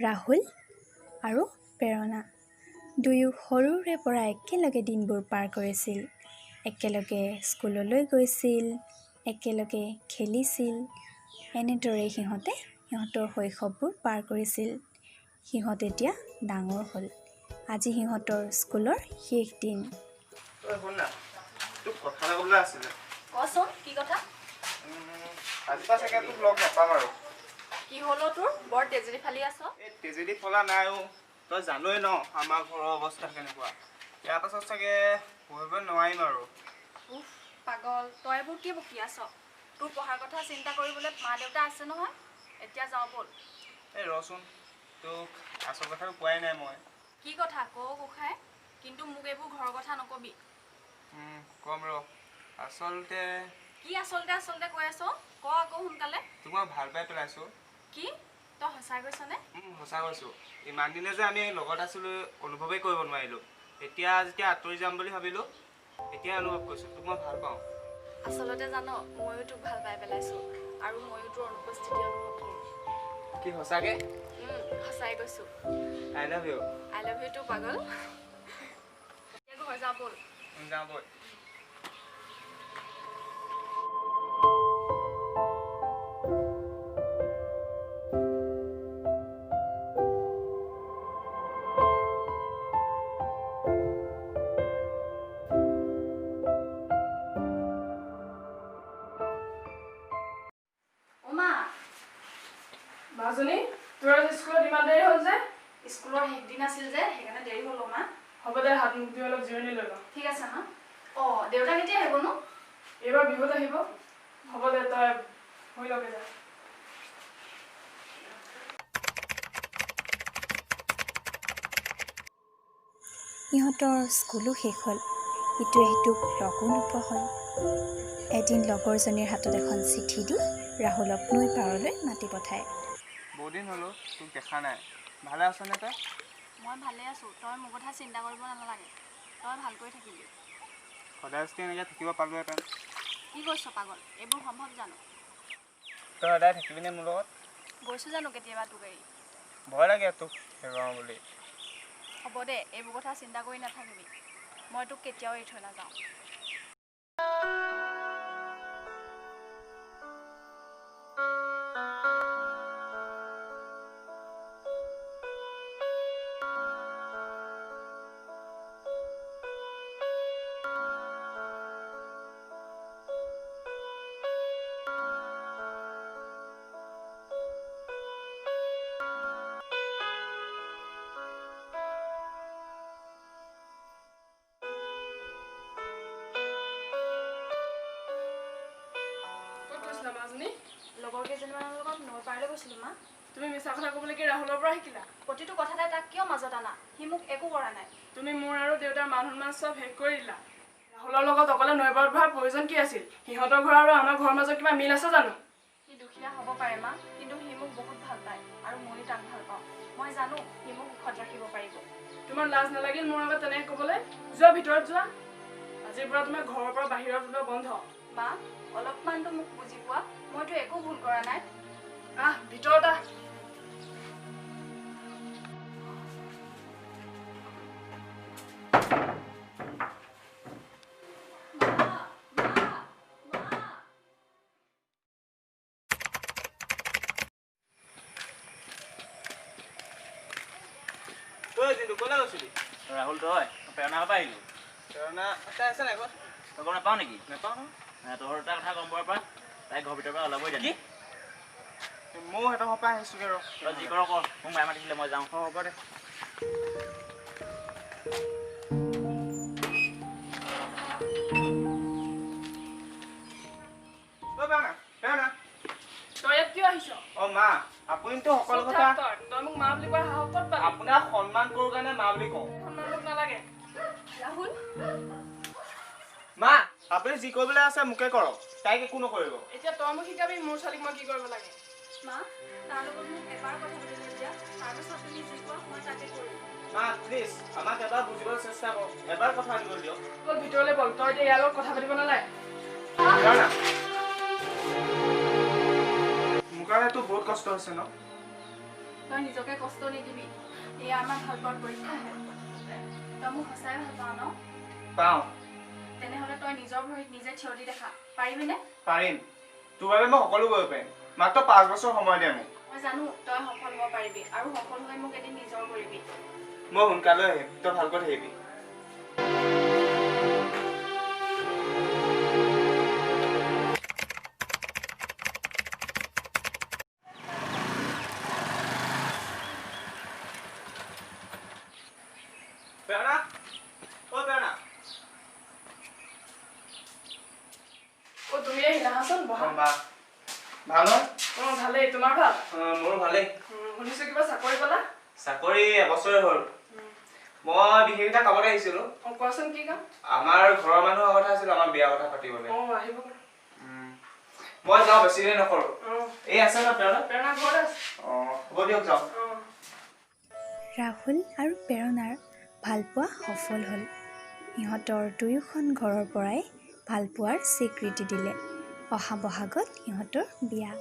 ৰাহুল আৰু প্ৰেৰণা দুয়ো সৰুৰে পৰা একেলগে দিনবোৰ পাৰ কৰিছিল। একেলগে স্কুললৈ গৈছিল, একেলগে খেলিছিল। এনেদৰেই সিহঁতে সিহঁতৰ শৈশৱবোৰ পাৰ কৰিছিল। সিহঁত এতিয়া ডাঙৰ হ'ল। আজি সিহঁতৰ স্কুলৰ শেষ দিন। ঐ শুন না, তোক কথা এটা ক'বলৈ আছিলে। কচোন, কি কথা? আজিৰ পৰা চাগে তোক লগ নাপাম আৰু। কি হ'ল অ' তোৰ? বৰ তেজেদি ফালি আছ। এই তেজেদি ফলা নাই অ', তই জানই ন আমাৰ ঘৰৰ অৱস্থা কেনেকুৱা। ইয়াৰ পাছত চাগে পঢ়িব নোৱাৰিম আৰু। উফ পাগল, তই এইবোৰ কি বকি আছ? তোৰ পঢ়াৰ কথা চিন্তা কৰিবলৈ মা দেউতা আছে নহয়। এতিয়া যাওঁ ব'ল। এই ৰচোন, তোক আচল কথাটো কোৱাই নাই মই। কি কথা ক গোসাঁই, কিন্তু মোক এইবোৰ ঘৰৰ কথা নকবি। কম ৰ। আচলতে কি আচলতে আচলতে কৈ আছ? ক আকৌ সোনকালে। তোক মই ভাল পাই পেলাইছোঁ। কি তই সঁচাই কৈছনে? সঁচা কৈছোঁ। ইমান দিনে যে আমি লগত আছিলোঁ অনুভৱেই কৰিব নোৱাৰিলোঁ। এতিয়া যেতিয়া আঁতৰি যাম বুলি ভাবিলোঁ, এতিয়া অনুভৱ কৰিছোঁ তোক মই ভাল পাওঁ। আচলতে জান, ময়ো তোক ভাল পাই পেলাইছোঁ আৰু ময়ো তোৰ অনুপস্থিতি অনুভৱ কৰোঁ। কি সঁচাকে? সঁচাই কৈছোঁ। I love you. I love you too পাগল। এতিয়া ঘৰ যাওঁ ব'ল। যাওঁ ব'ল। অ' মা। মাজনী, তোৰ আজি স্কুলত ইমান দেৰি হ'ল যে? স্কুলৰ শেষ দিন আছিল যে, সেইকাৰণে দেৰি হ'ল অ' মা। হ'ব দে, হাত মুখ ধুই অলপ জিৰণি লৈ ল। ঠিক আছে মা। অ' দেউতা কেতিয়া আহিবনো? এইবাৰ বিহুত আহিব। হ'ব দে, তই শুই লগে যা। সিহঁতৰ স্কুলো শেষ হ'ল। ইটোৱে সিটোক লগো নোপোৱা হ'ল। এদিন লগৰজনীৰ হাতত এখন চিঠি দি ৰাহুলক নৈ পাৰলৈ মাতি পঠায়। বহুত দিন হ'ল অ', তোক দেখা নাই। ভালে আছনে তই? মই ভালে আছোঁ, তই মোৰ কথা চিন্তা কৰিব নালাগে। তই ভালকৈ থাকিবি। সদায় যদি এনেকৈ থাকিব পালোহেঁতেন। কি কৈছ পাগল, এইবোৰ সম্ভৱ জানো? তই সদায় থাকিবিনে মোৰ লগত? গৈছোঁ জানো কেতিয়াবা তোক এৰি? ভয় লাগে তোক হেৰুৱাওঁ বুলি। হ'ব দে, এইবোৰ কথা চিন্তা কৰি নাথাকিবি। মই তোক কেতিয়াও এৰি থৈ নাযাওঁ। ক'ত গৈছিলা মাজনী? লগৰ কেইজনীমানৰ লগত নৈ পাৰলৈ গৈছিলোঁ মা। তুমি মিছা কথা ক'বলৈ কি ৰাহুলৰ পৰা শিকিলা? প্ৰতিটো কথাতে তাক কিয় মাজত আনা? সি মোক একো কৰা নাই। তুমি মোৰ আৰু দেউতাৰ মান সন্মান চব শেষ কৰি দিলা। ৰাহুলৰ লগত অকলে নৈ পাৰত বহাৰ প্ৰয়োজন কি আছিল? সিহঁতৰ ঘৰ আৰু আমাৰ ঘৰৰ মাজত কিবা মিল আছে জানো? সি দুখীয়া হ'ব পাৰে মা, কিন্তু সি মোক বহুত ভাল পায় আৰু ময়ো তাক ভাল পাওঁ। মই জানো সি মোক সুখত ৰাখিব পাৰিব। তোমাৰ লাজ নালাগিল মোৰ আগত তেনেকৈ ক'বলৈ? যোৱা ভিতৰত যোৱা। আজিৰ পৰা তোমাৰ ঘৰৰ পৰা বাহিৰত ওলোৱা বন্ধ। মা, অলপমানতো মোক বুজি পোৱা, মইতো একো ভুল কৰা নাই। আহ ভিতৰত আহ। ঐ জিন্তু, ক'লৈ গৈছিলি? ৰাহুল, তই প্ৰেৰণাৰ পৰা আহিলোঁ। প্ৰেৰণা তাই আছে নাই ঘৰত? তই গম নাপাওঁ নেকি? নাপাওঁ নহয়। তোৰ এটা কথা গম পোৱাৰ পৰা তাই ঘৰৰ ভিতৰৰ পৰা ওলাবই জানে। কি? ময়ো সিহঁতৰ ঘৰৰ পৰা আহিছোঁগৈ ৰ। তই যি কৰ কৰ, মোক মায়ে মাতিছিলে, মই যাওঁ। অঁ হ'ব দে। ঐ প্ৰেৰণা, প্ৰেৰণা। তই ইয়াত কিয় আহিছ? অ' মা, আপুনিতো সকলো চুপ কথা থাক তই। তই মোক মা বুলি কোৱাৰ সাহস ক'ত পালি? আপোনাক সন্মান কৰোঁ কাৰণে মা বুলি কওঁ। সন্মান মোক নালাগে। ৰাহুল। মা, আপুনি যি কৰিবলৈ আছে মোকে কৰক, তাইক একো নকৰিব। এতিয়া তই মোক শিকাবি মোৰ ছোৱালীক মই কি কৰিব লাগে? মা, তাৰ লগত মোক এবাৰ কথা পাতিবলৈ দিয়া, তাৰপিছত তুমি যি কোৱা মই তাকে কৰিম। মা প্লিজ, আমাক এবাৰ বুজিবলৈ চেষ্টা কৰক, এবাৰ কথা পাতিবলৈ দিয়ক। ব'ল ভিতৰলৈ ব'ল, তই এতিয়া ইয়াৰ লগত কথা পাতিব নালাগে। প্ৰেৰণা। তোৰ বহুত কষ্ট হৈছে ন? তই নিজকে কষ্ট নিদিবি, এয়া আমাৰ ভাল পোৱাৰ পৰীক্ষাহে। তই মোক সঁচাই ভাল পাৱ ন? পাওঁ। তেনেহ'লে তই নিজৰ ভৰিত নিজে থিয় দি দেখা, পাৰিবিনে? পাৰিম, তোৰ বাবে মই সকলো কৰিব পাৰিম। মাত্ৰ 5 বছৰ সময় দে মোক। মই জানো তই সফল হ'ব পাৰিবি আৰু সফল হৈ মোক এদিন নিজৰ কৰিবি। মই সোনকালে আহিম, তই ভালকৈ থাকিবি। প্ৰেৰণা, অ প্ৰেৰণা। অ তুমি আহিলা, আহাচোন বহা। ভাল নহয়? অ ভালেই, তোমাৰ ভাল? মোৰো ভালেই। শুনিছো কিবা চাকৰি পালা? চাকৰি এবছৰে হ'ল। মই বিশেষ এটা কামত আহিছিলো। অ কোৱাচোন কি কাম? আমাৰ ঘৰৰ মানুহৰ কথা আছিল, আমাৰ বিয়াৰ কথা পাতিবলৈ। অ আহিব। মই যাওঁ, বেছি দেৰি নকৰো। এই আছে ন প্ৰেৰণা? প্ৰেৰণা ঘৰত আছে। অ হ'ব দিয়ক, যাওঁ। ৰাহুল আৰু প্ৰেৰণাৰ ভালপোৱা সফল হ'ল। সিহঁতৰ দুয়োখন ঘৰৰ পৰাই ভালপোৱাৰ স্বীকৃতি দিলে। অহা বহাগত সিহঁতৰ বিয়া।